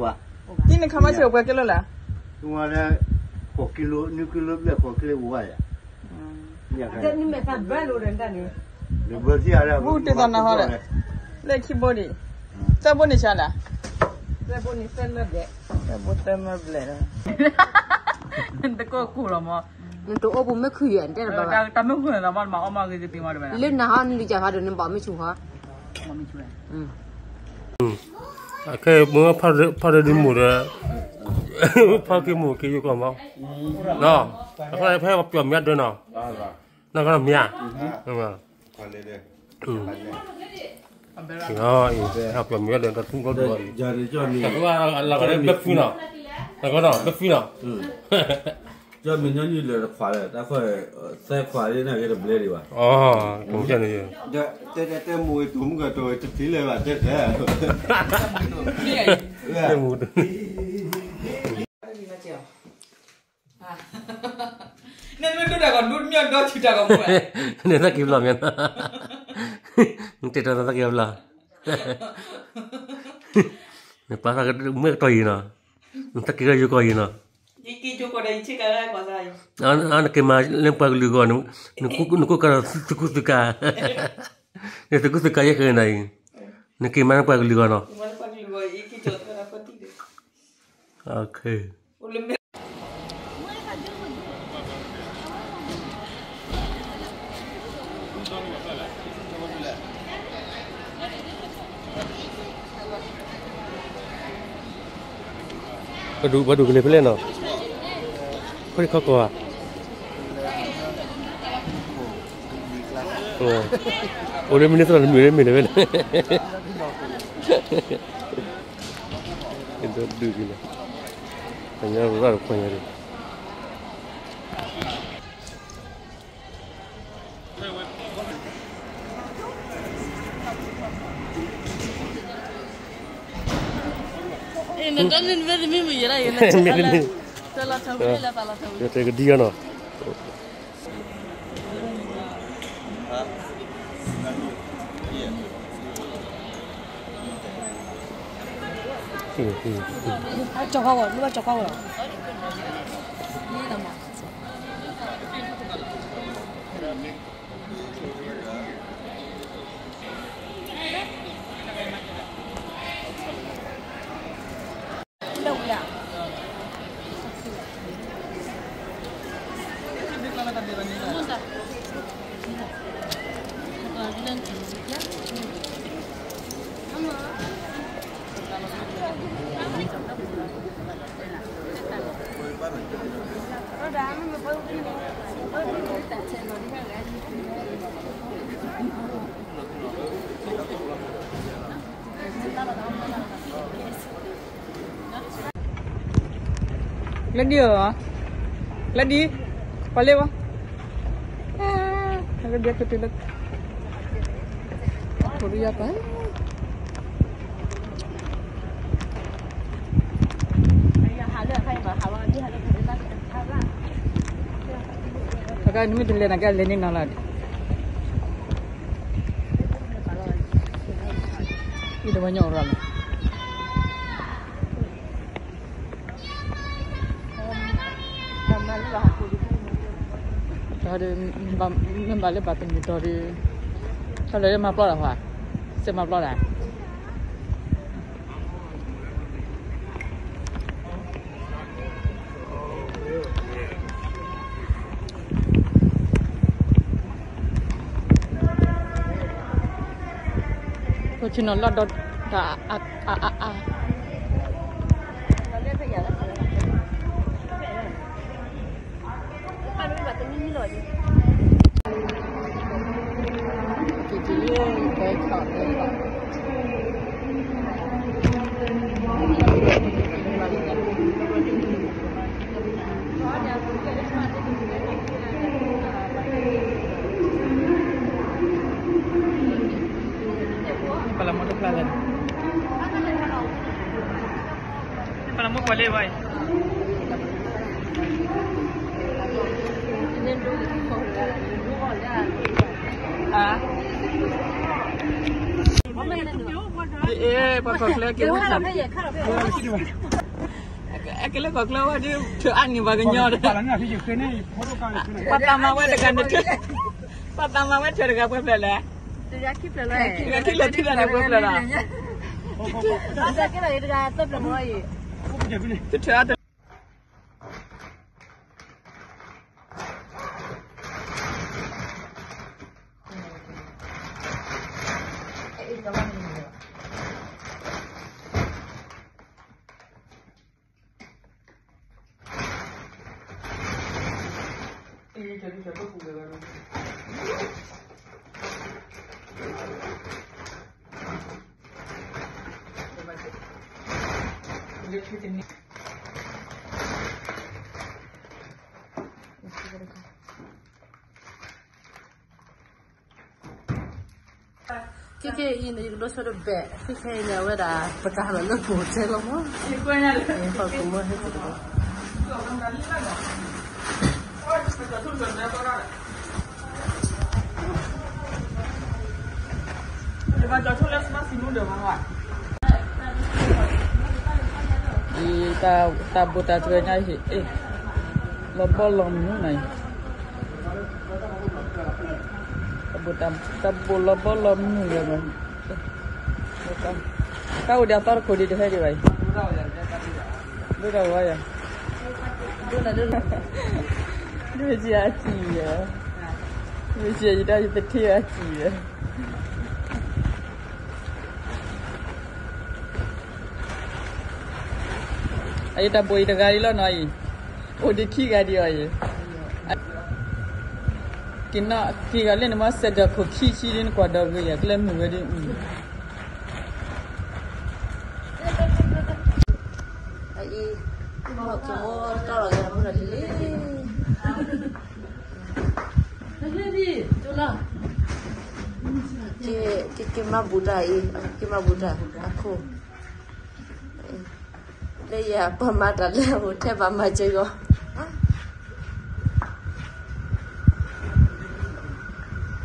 ဘၣ်, ဒ်န့ၣ်ခါမ့ၢ်ဆံးအိၣ်ပှဲၤကံလိလၢ်, ဃိးကံလိ, နွံကံလိဘျဲၣ် ဃိးကံလိအိၣ်ဘၣ်ယၤ, ဘူးတသီနၤဟီဒီး, လၢခံဘိဒံး, သၢဘိန့ၣ်ဆါလၢ်, သၢဘိသၢမၢဘျဲၣ်ဒီး, သၢဘိသၢမၢဘျဲၣ်ဒီး, နတအိၣ်ပူၤမ့ၢ်ခုၣ်ယဲၢ် နတဲလၢၤဘၣ်, တၢ်မ့ၢ်ခုၣ်န့ၣ်ဒီး ဘၣ်မၤအီၣ်မၤဂ့ၤသ့ၣ်သ့ၣ်မးတဝဲ, လၢနၤဟီနလံၤကၢ်ဖးဒိၣ်န့ၣ် ဘၣ်မ့ၢ်ဆူၣ်ဟီ အခဲမ့ၢ်ဖးဒိၣ်ဒုးမိၢ်ဒီး, ဖးက့ၤမိၢ်က့ၤယိၤကီၢ်မး, အဃိဖဲပျီၢ်မ့ၢ်ဒၢနီၤ, နီၢ်ကီၢ်မ့ၢ်, ပျီၢ်မ့ၢ်ဒၢတၢ်သူၣ်ကီၢ်ဒိၣ်အံၤ, တၢ်သူၣ်အလီၢ်ကဒီးဘျဲၣ်ဖုနီၤ, ဘျဲၣ်ဖုနီၤ, ကၠီမ့ၢ်ညီနုၢ်လၢတခွးလၢ တၢ်ခွဲး, သဲခွးလၢနဂ့ၤတဘျဲၣ်ဒံးဘၣ်, အၢ, တဲတဲတဲမိၢ်ဝဲတူၢ်မုၢ်ကတီၢ်ဝဲတထံၣ်လၢၤဘၣ်တဲတဲ, တဲမိၢ်တူၢ် နမ့ၢ်ဒိတၢ်ကီဒိတမံၤဒီဆူတၢ်ကီမ့ၢ်, နတၢ်က့ၤဘျီမ့ၢ်, နတဲတၢ်တၢ်က့ၤဘျီ, နပာ်သးမ့ၢ်ကတီၢ်အံၤနီၤ, နတၢ်က့ၤကီယိၤကီၢ်အံၤနီၤ, နက့ၤမၤလၢပှၤကလုာ်ဂီၢ်, နကိးကဒီးသုကူသုကၤ, နသုကူသုကၤယဲၢ်ဃဲၤနၤအံၤ, နက့ၤမၤလၢပှၤကလုာ်ဂီၢ်နီၤ, ပှၤဒိၣ်ကလဲၤဖဲလဲၣ်နီၤ, ခီၣ်ခီၣ်ကီၢ်ဧါ, အိၣ်လၢမ့ၢ်န့ၣ်သရၣ်တမုာ်လၢမ့ၢ်န့ၣ်ဝဲလဲၣ်, ဒုးကလဲၣ်, ပှၤညါရၣ်တခွါညါဒီး မ့ၢ်န့ၣ်, တဲကဒံအီၤနီၤ, ကၠီၤခွါဝဲ, ဘၣ်ကၠီၤခွါဝဲလီၤ. လၢဒ်အီၤ, လၢဒ်, ပှၤလၢဝဲ, လၢဒ်အီၤကတုၤလၢ, ခိၣ်ဒုယၤပၢ် အကနမ့ၢ်တလဲၤနၤကလဲၤန့ၢ်နီၤလီၤ, အံၤတဝဲညါအိၣ်ရၣ်လီၤ. ဒီး မ့ၢ်ဘၣ်လၢဘၣ်တမုာ်တီၤဒီး, ခီလၢမၤပျီဒၣ်ဟါ, စဲမၤပျီဒၣ်. ပဆ့ၣ်နီၤလီၤဒီးတၢ်အါအါအါအါ. ပလမုၢ်တဖျါလဲၣ်, ပလမုၢ်ကွၢ်လၢဝဲအံၤ, အါ, မ့ၢ် ပှၤကီၢ်ချၢက့ၤဝဲ, အကလၢကီၢ်ချၢဝဲဒ် ထုးအါန့ၢ်ပှၤကညီဒီး, ပှၤသးမၤဝဲတဂၤန့ၣ်, ပှၤသးမၤဝဲထုးတဂၤပှဲၤဖျၢၣ်လဲၣ်, တဂၤခံဖျၢၣ်လီၤ, တဂၤခံဖျၢၣ်လီၤ, တထုးအါတ ခဲခဲအံၤန့ၣ် ယကဒိးဆိတဘဲၣ်, ခဲခဲအံၤန့ၣ် အဝဲဒၣ် ပကဟးလီၤလၢကအိၣ်ထဲလီၤမး, ဟီၣ်ကမီၤဟဲက့ၤတဘၣ် တၢ်ဘိၣ်တၢ်တြီၤညါအံၤ, လီၤဘီလီၤမုၢ်နၤအံၤ, တၢ်ဘိၣ်လီၤဘီလီၤမုၢ်လၢၤဘၣ်, တၢ်အိၣ်ဒံးအသီတခိၣ်ဒံးတဟဲဒံးဘၣ်အံၤ, ဒိၣ်တၢ်ဝါယၤ, ဒိၣ်စံးအစံးယၤ, ဒိၣ်စံးယတၢ်ယပထံၣ်အစံးယၤ အအံၤတၢ်ဘိၣ်အံၤတဂၤဒံးလီၤနီၤအံၤ, အိၣ်ဒံးခံဂၤဒံးအီၤအံၤ, က့ၤနီၣ်က့ၤဂၤလၢနမ့ၢ်စဲးဒီးခိၣ်ခံဆံဒ်နကွၢ်ဒီးဂ့ၤယၤ ကျဲမုာ်ဝဲဒ်, အအံၤ, ဟီၣ်ကမီၤတီၢ်လီၤဂဲၤမုၢ်လီၤလံ က့ၤက့ၤမၤဘူၣ်တၢ်အံၤ, က့ၤမၤဘူၣ်တၢ်အခိၣ်, လၢယၤပှၤမၤတၢ်လၢအအိၣ်ထဲဘၣ်မၤစၢၤဂီၢ်,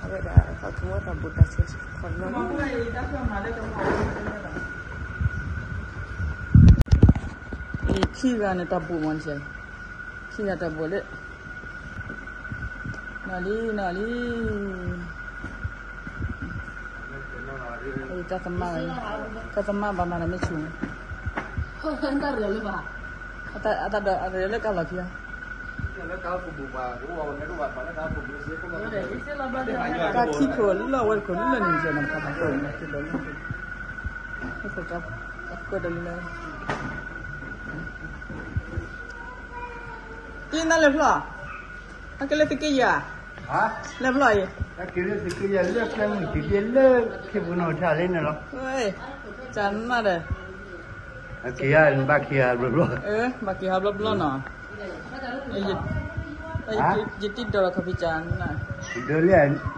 အဝဲဒၣ်ဟီၣ်ကမီၤတၢ်ဘူၣ်တၢ်ဆဲးခီၣ်နီၤ, ခံဂၤန့ၣ်တၢ်ဘူၣ်မးန့ၣ်, ခံဂၤတၢ်ဘူၣ်လၢ နီၢ်လံ နီၢ်လံ, တၢ်သမါ, တၢ်သမါဘၣ်မၤတၢ်မ့ၢ်ဆူၣ်, အတၢ်ဒီးအရၢၣ်လၢကါလီၤခံဂၤ, တၢ်ခံခိၣ်လီၤဝဲတခိၣ်လၢန့ၣ်ယဲၢ်န့ၣ်, တၢ်ခိၣ်တလၢ, အကဲလၢသုးက့ယဲၢ်ဧါ, လဲၤဖျီအံၤ, လၢကျဲမုၢ်တံၤဒ်လၢခ့ပူၤနီၣ်ထၣ်လံန့ၣ်လီၤ, ကနၣ်ဒီး, ဘၣ်က့ၤဟးဘျီ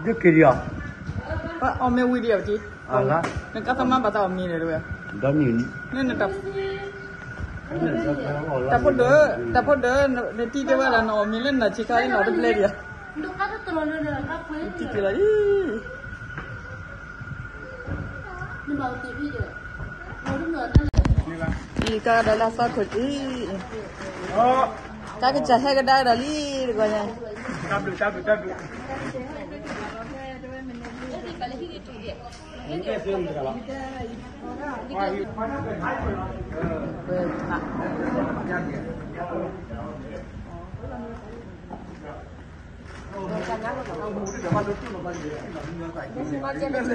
ဘျီနီၤ, ယတံၢ်ဒီးလီၤခီဖံးကနၣ်, ဒ်က့ၤဒ်အီၤ, အီၣ်မ့ၢ်ဝံၤဒံးအီၤတံၢ်, နကါသမါဘၣ်သးအီၣ်မ့ၤဒီးဝဲ, န တၢ်ဖိဒၢ, တၢ်ဖိဒၢ, နတံၢ်တဲဝဲဒၣ်နအီၣ်မ့ၤလၢနၤဆံးခါလံနီၤတဘျဲဒံးဧါ, တံၢ်က့ၤလီၤအံၤ, အံၤကါကဒီးလၢအသီခိၣ်အံၤ, ကါကစၢ်ဟဲကဒါကဒီးလံတဂီၢ်ညါ ကျဲဒံးဟ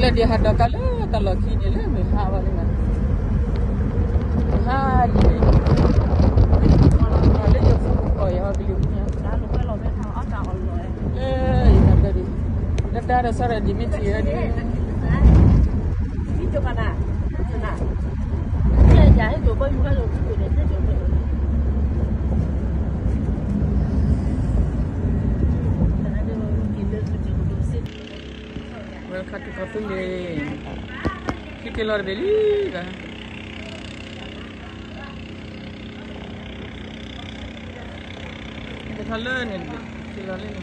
းဒီးကါလၢတၢ်လီၢ်ခံန့ၣ်လၢမုၢ်ဟါဘၣ်လံ, မုၢ်ဟါလံ, လၢယိၤဖိကီၢ်ယဟီကလံၤန့ၣ်, လၢယတၢ်ဒီး တၢ်ဒီးဆီဒီးဒ်မ့ၢ်ထံၣ်ဝဲဒ် ဝဲခါတုၤခီသုလ့ၤ, ခံတ့ၢ်လီၤတဘ့ၣ်လံ, ကါ, ကါ လၢန့ၣ်, လၢန့ၣ်,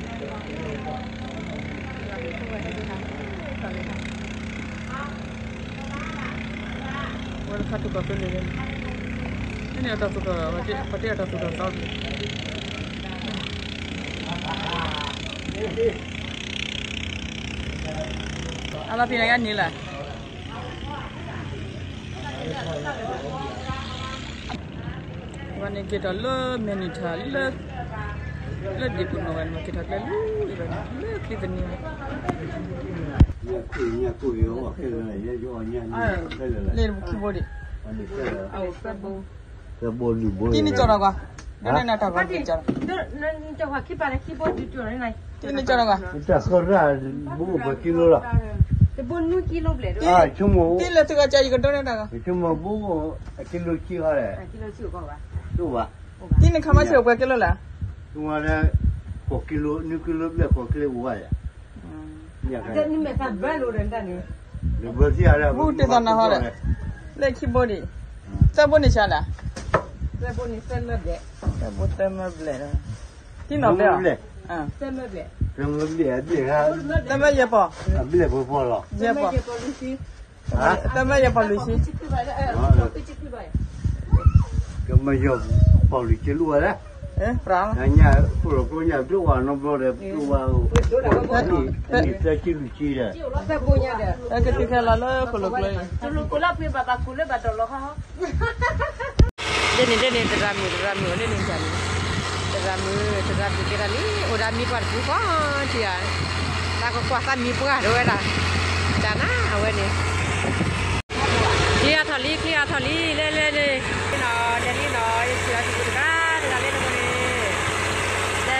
ဝဲတခါတကီၢ်ဖဲန့ၣ်, န့ၣ်အတၢ်သူၣ်ထီၣ်, ပှၤတ့အတၢ်သူၣ်ထီၣ်သီ, အလီၤဖံးနၤယါန့ၣ်လၢ ဝဲန့ၣ်က့ၤထီၣ်လၢမဲာ်နံၣ်ထၣ်လၢ, လၢဒ့ၣ်ပူၤနီၣ်ဝဲန့ၣ် က့ၤထီၣ်ကျဲလၢ, လၢချံသနံၤဝဲ, လၢခံဘိဒံး, တံၤနကၠီၣ်ထီၣ်ကွၢ်, ဒ်န့ၣ်ကၠီၣ်ထီၣ်ကွၢ်, တံၤနကၠီၣ်ထီၣ်ကွၢ်, တံၤနကၠီၣ်ထီၣ်ကွၢ်, တံၤလဲၤသုဂၤကၢ်ယကဒိးန့ၢ်တၢ်ဂီၤ, တံၤနခါမ့ၢ်ဆ့ၣ်ပှဲၤက့လိာ်လၢ်, ဃိးကံလိ, နွံကံလိဘျဲၣ်ဃိးကံလိအိၣ်ဝဲယါ, ဘူးတ့ၢ်သီနၤဟီဒီး, လၢခံဘိဒံး, သၢဘိန့ၣ်ဆါလၢ်, သၢဘိသၢမၢဘျဲၣ်, တံၤနီၣ်ဘျဲၣ်, သၢမၢယဲၢ်ပီၢ်, ဘျဲၣ်ပီၢ်, သၢမၢယဲၢ်ပီၢ်လွံၢ်ဆံ, ကမၢယီၤပီၢ်လွံၢ်က့လိဝဲလဲၣ်, ညါဃိၣ်လီၤကျိညါဒိၣ်ဝဲနီတဘျီဒီး ကျိဝဲ, သၢဆံလွံၢ်ဆံဒီး, ကတုၤခဲလီၤလၢဃိၣ်လီၤကျိ, ဒ်န့ၣ်ဒ်န့ၣ် တရၤမုၣ်တရၤမုၣ်အိၣ်လၢန့ၣ်န့ၣ်, တရၤမုၣ်တရၤမုၣ်ကဲဒၣ်လံ အိၣ်ဒီးမံပှၢ်တပူၤဃီထံဧါ, တၢ်ကကွၢ်သးမံပှၢ်တဝဲဒၣ်, တၢ်နါအဝဲန့ၣ် ချ့အထီၣ်လံ ချ့အထီၣ်လံ လဲၤလဲၤန့ၣ်, လီၤ ဒဲလံနီၤ ယဆံးလီၤဆံးပူၤတဂၤ တဂၤလၢနဂီၢ်န့ၣ်,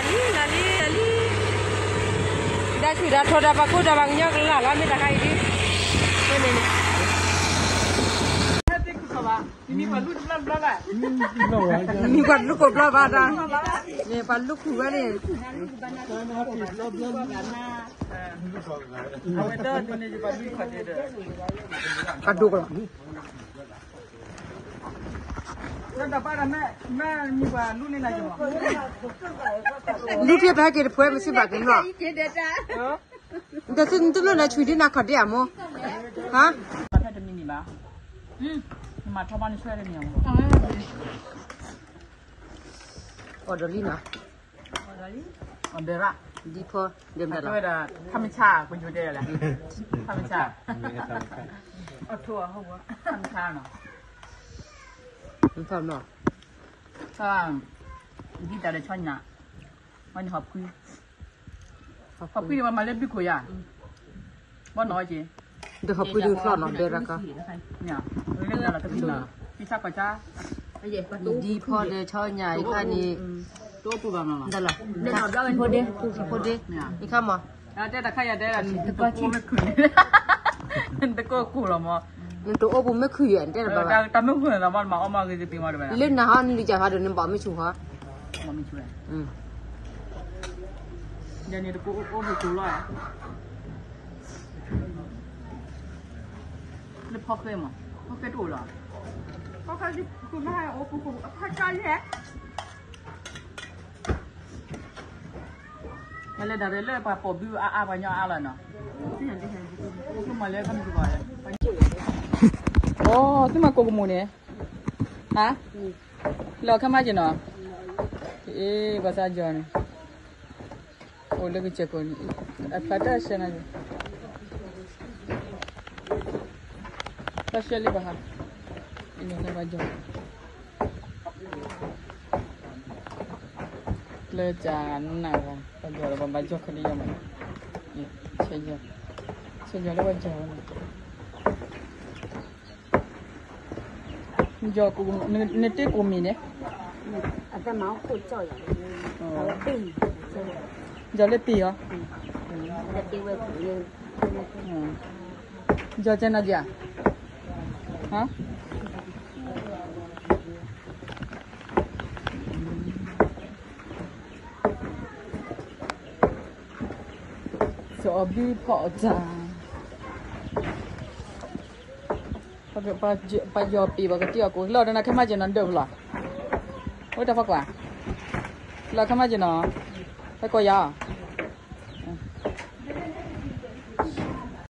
လဲၤလံ လဲၤလံ လဲၤလံ, ဒီးဆူၣ်ဒီးထိးဒီးပှၤကူဒီးပှၤကညီကလၢ်လီၤ မ့ၢ်တၢ်ခါအံၤဒ်, န့ၣ်န့ၣ်န့ၣ်, မံပှၤလူကိးဘျီဘၣ်, မံပှၤလူကိးဘျီဘၣ်တၢ်, န့ၣ်ပှၤလူခူၣ်ဝဲန့ၣ် အဝဲတၢ်န့ၣ် ပှၤဒိကလီၤ, လူၤထံပဟဲက့ၤတဖှဲမ့ၢ်စံးဘၣ်က့ၤလီၤ, ဒီးသုနတလိၣ်လၢဆွံဒ်နၤခီၣ်ဒ့အမိၢ်, ဟါ, ဖဲတမံၤန့ၣ်ဘၣ်, နမၤထီဘၣ်နဆွဲတမံၤအမိၢ်, အီၣ်ဒီးလံနီၤ, အီၣ်ဒီးလံ, ဒ်ဖီ, ဒ်မတၤလီၤ, ခါမဆါ ပယိၤတဲလဲၣ်, ခါမဆါ, အထိၣ်အဟိၣ်, ခါမဆါနီၤ, ဒ်တၢ်ဒီးဆီညၣ်, ဝဲန့ၣ်ဟီၣ်ဖှံ, ဟီၣ်ဖှံန့ၣ်ဝဲမၤလၢဘုခိၣ်ယါ, ဘီနီၣ်က့ၤ, ဒီးဟီၣ်ဖှံဒုးချီၣ်နီၤ ဒဲရကါ, ဒ်ဖီဒီးဆီညၣ်အံၤခါန့ၣ်, တအိၣ်ပူၤဘၣ်မး, ဖိဒ့, ဖိဒ့, အံၤခါမး, တၢ်တဲတၢ်ခါယၤတဲ, တကိးမ့ၢ်ခုၣ်န့ၣ်, တကိးကူၣ်လီၤမး, နတအိၣ်ပူၤမ့ၢ်ခုၣ်ယဲၢ် နတဲတဘၣ်ဘၣ်, တၢ်မ့ၢ်ခုၣ်န့ၣ် မၤအီၣ်မၤဂ့ၤသပ့ၤမးတဝဲ, လၢနၤဟီနလံၤကၢ်ဖးဒိၣ်န့ၣ် ဘၣ်မ့ၢ်ဆူၣ်ဟီ, ယန့ၣ်တကိးအိၣ်ပူၤကူၣ်လီၤ, လၢဖီဃဲမး, ဖီဃဲတအိၣ်လီၤ, ဖီဃဲကူၣ်မး အိၣ်ပူၤကူၣ်အဖီကၠီယဲၢ် မ့ၢ်လၢဒၣ်လၢပှၤပိာ်ဘုအါအါ ပှၤကညီအါလီၤနီၤ, အိၣ်မးလၢကမုၢ်ကဘီၣ်, အိ သုမၤကိၢ်ကမူၣ်န့ၣ်, ဟါ, လီၤခဲမးက့ၤနီၤ, အ့ ပှၤသးကၠီၤန့ၣ်, အိၣ်လၢကစၢၢ်ခိၣ်န့ၣ်, အဖျါတၢ်ဆှဲနၤ, တၢ်ဆှဲလံဘၣ်ဟါ, လၢကၠီၤ, လၢကၠီၤနၢ်ဂၤ ပှၤကၠီၤဒီးပှၤဘၣ်ကၠီၤခီဒံယီၤမး, ဆဲးကၠီၤ, ဆဲးကၠီၤလၢပှၤကၠီၤဝဲန့ၣ်, ကၠီၤ, နတ့ကိၣ်မံၤန့ၣ်, ကၠီၤလၢပ့ၤအီၤ, ကၠီၤကဲနၤယၤ, ဟါ စီၤအဘုဖီၣ်အတၢ်, ပယီၤပံၤ ပှၤကတံၢ်အီၤကိၣ်လီၤ ဒီးနၤခဲမးက့ၤနီၤဒၢးဖလီၤ, ဝဲတၢ်ဖီကွၢ်, လၢခါမးက့ၤနီၤ, ဟဲကိးယၤ,